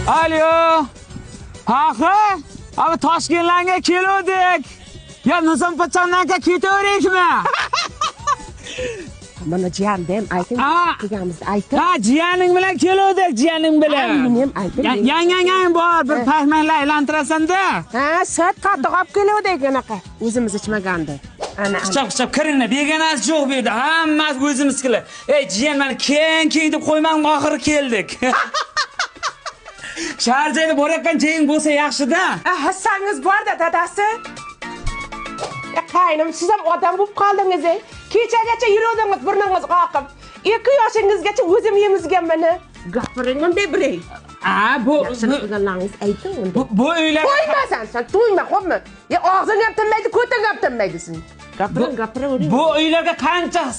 Alo. Ha ha. Abi Toshkentlarga keluvdik. Ya Nizom pachondan ketaverikmi? Mana jiyanni ham ayting. Ha. Kelganimizni ayting. Ha, jiyaning bilan keluvdik, jiyaning bilan. Meni ham ayting. Yang bor, bir paymanlar aylantirasanda. Ha, sut qatiq olib keluvdik anaqa. O'zimiz ichmagandi. Ana. Qichab qichab kiringlar, begonasi yo'q bu yerda. Hammasi o'zimiznikilar. Ey jiyan, mana keng keng deb qo'ymang, oxiri keldik. Shahar joyda borayotgan joying bo'lsa yaxshi-da. Hissangiz bor-da, dadasi. Ya qaynim, siz ham odam bo'lib qoldingiz, ey. Kechagacha yuruvdingiz burningiz qoqib. 2 yoshingizgacha o'zim emizganman. Gapiring unday birey. Ha, bu Yaxshilik qilganlaringiz ayting unda. bu uylar Qo'ymasan sen, to'yma, xo'pmi? Ya og'zing ham tinmaydi, ko'ting ham tinmaydi sening. Gapiring, gapiravering. Bu uylarga qancha